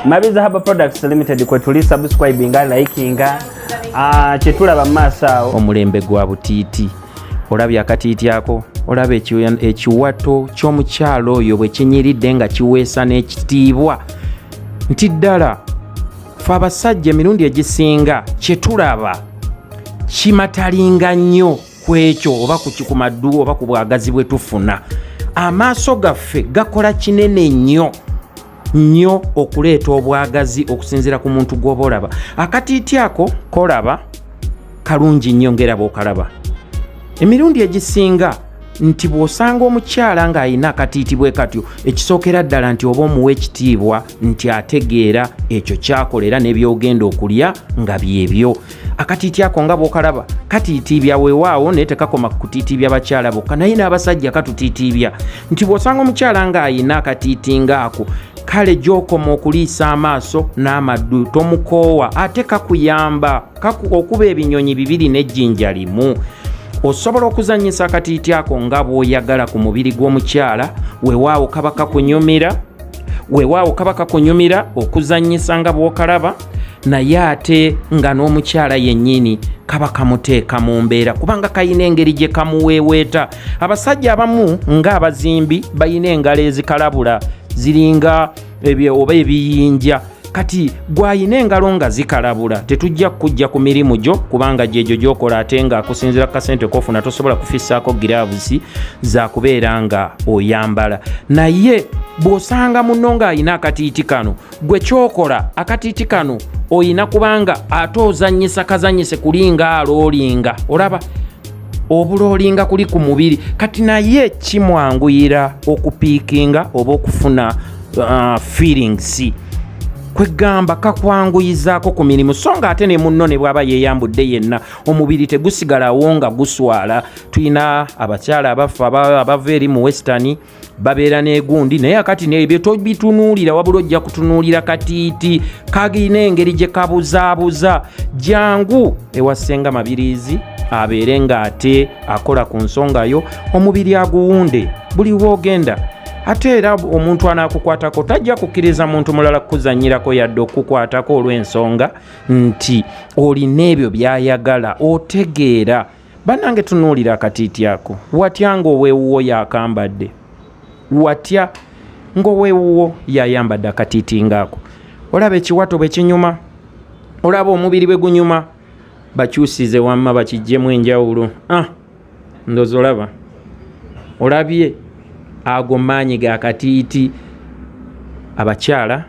Mabiza Herbal Products Limited kwe tuli. Subscribinga, likinga. Ah, kyetulaba mu maaso awo, Omulembe gwa butiiti. Olabye akatiiti ako? Olaba ekiwato ky'omukyalo oyo bwe kinyiridde nga kiweesa n'ekitiibwa, nti ddala fe abasajja emirundi egisinga kyetulaba kimatalinga nnyo ku ekyo oba ku kikumaddu oba ku bwagazi bwe tufuna. Amaaso gaffe gakola kinene nnyo nnyo okuleeta obwagazi okusinziira ku muntu gw'oba olaba. Akatiiti ako kolaba kalungi nnyo ng'era bw'okalaba emirundi egisinga, nti bw'osanga omukyala ng'alina akatiiti bwe katyo, ekisookera ddala nti oba omuwa ekitiibwa, nti ategeera ekyo kyakola era n'ebyogenda okulya nga byebyo. Akatiiti ako nga bw'okalaba katiitiibya, weewaawo, naye tekakoma ku kutiitiibya bakyala bokka, naye n'abasajja katutiitiibya, nti bw'osanga omukyala ng'alina akatiiti ng'ako, kale gy'okoma okuliisa amaaso n'amaddu tomukoowa, ate kakuyamba okuba ebinyonyi bibiri n'ejjinja limu. Osobola okuzannyisa akatiiti ako nga bw'oyagala ku mubiri gw'omukyala. Weewaawo kaba kakunyumira, weewaawo kaba kakunyumira okuzannyisa nga bw'okalaba, naye ate nga n'omukyala yennyini kaba kamuteeka mu mbeera, kubanga kayina engeri gye kamuweeweeta. Abasajja abamu ng'abazimbi balina engalo ezikalabula, ziringa ebyo oba ebiyinja. Kati gwayina engalo nga zikalabula, tetujja kukujja ku mirimu gyo, kubanga gyegyo gyokola, ate nga kusinziira ku kasente kofuna tosobola kufissaako giraavusi za kubeera nga oyambala. Naye bw'osanga munno ng'ayina akatiiti kano, gwe kyokola, akatiiti kano oyina kubanga ate ozannyisa kazannyise kulinga aloolinga, olaba obuloolinga kuli ku mubiri. Kati naye kimwanguyira okupiikinga oba okufuna feelings, kwegamba kakwanguyizaako ku mirimu. So nga ate ne munno ne bw'aba yeeyambudde yenna, omubiri tegusigalawo nga guswala. Tulina abakyala abaffe abava eri mu Western, babeera n'egundi, naye akati nebyo tobitunuulira, wabula ojja kutunuulira katiiti kagirina engeri gye kabuzaabuza. Jangu ewa Ssenga Mabiriizi abeere ng'ate akola ku nsonga yo, omubiri aguwunde buli woogenda. Ate era omuntu anaakukwatako tajja kukkiriza muntu mulala kukuzannyirako yadde okukukwatako, olw'ensonga nti olina ebyo by'ayagala otegeera. Bannange, tunuulira akatiiti ako. Watya ng'oweewuwo yakambadde? Watya ng'oweewuwo yayambadde akatiiti ngaako? Olaba ekiwato bwe kinyuma, olaba omubiri bwe gunyuma. Bakyusize wamma, bakijjemu enjawulo. Ah, ndoza olaba, olabye ago maanyi ga katiiti. Abakyala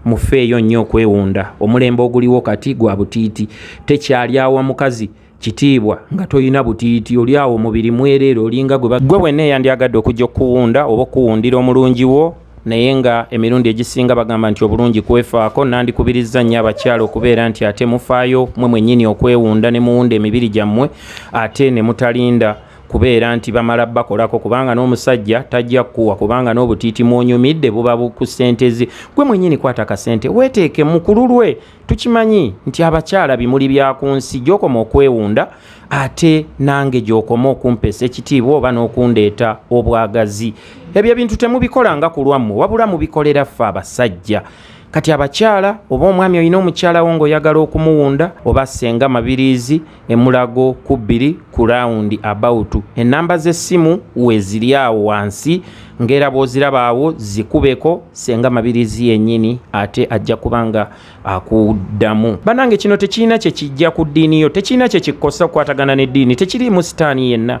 mufeeyo nnyo okwewunda. Omulembe oguliwo kati gwa butiiti. Tekyali awa mukazi kitiibwa nga toyina butiiti, oli awo omubiri mwereere, olinga gwe wenna eyandyagadde okujja okuwunda oba okuwundira omulungi wo. Naye nga emirundi egisinga bagamba nti obulungi kwefaako. Nandikubirizza nnyo abakyala okubeera nti ate mufaayo mwe mwennyini okwewunda ne muwunda emibiri gyammwe, ate ne mutalinda kubeera nti bamala bakolako, kubanga n'omusajja tajja kukuwa, kubanga n'obutiiti mwonyumidde buba ku ssente ze. Gwe mwennyini kwata akasente weeteeke mu kululwe. Tukimanyi nti abakyala bimuli bya ku nsi. Gy'okoma okwewunda, ate nange gy'okoma okumpesa ekitiibwa oba n'okundeeta obwagazi. Ebyo ebintu temubikola nga ku lwammwe, wabula mubikolera ffe abasajja. Kati abakyala, oba omwami olina omukyala wo ng'oyagala okumuwunda, oba Ssenga Mabiriizi Emulago ku 2 ku round about, enamba z'essimu weeziri awo wansi, ng'era bw'oziraba awo zikubeko. Ssenga Mabiriizi yennyini ate ajja kuba nga akuddamu. Bannange, kino tekirina kye kijja ku ddiini yo, tekirina kye kikosa okukwatagana n'eddiini, tekiriimu sitaani yenna.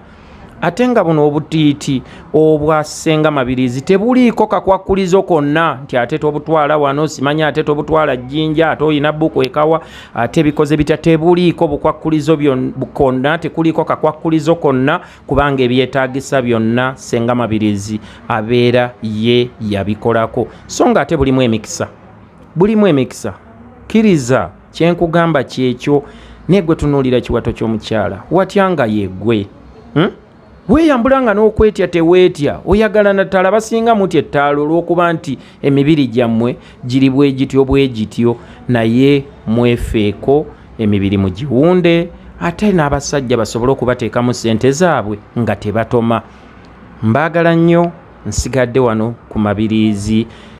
Ate nga buno obutiiti obwa Ssenga Mabiriizi tebuliiko kakwakkulizo konna, nti ate tobutwala wano, simanyi ate tobutwala Jjinja, ate olina bukwekawa, ate bikoze bitya. Tebuliiko bukwakkulizo konna, tekuliiko kakwakkulizo konna, kubanga ebyetaagisa byonna Ssenga Mabiriizi abeera ye yabikolako. So nga ate bulimu emikisa, bulimu emikisa. Kkiriza kyenkugamba kyekyo. Naye gwe tunuulira kiwato ky'omukyala, watya nga yeggwe, Weeyambula nga n'okwetya teweetya, oyagala nattaala. Basinga mutya ettaala olw'okuba nti emibiri gyammwe giri bwe gityo bwe gityo. Naye mwefeeko, emibiri mugiwunde, ate n'abasajja basobole okubateekamu ssente zaabwe nga tebatoma. Mbaagala nnyo, nsigadde wano ku Mabiriizi.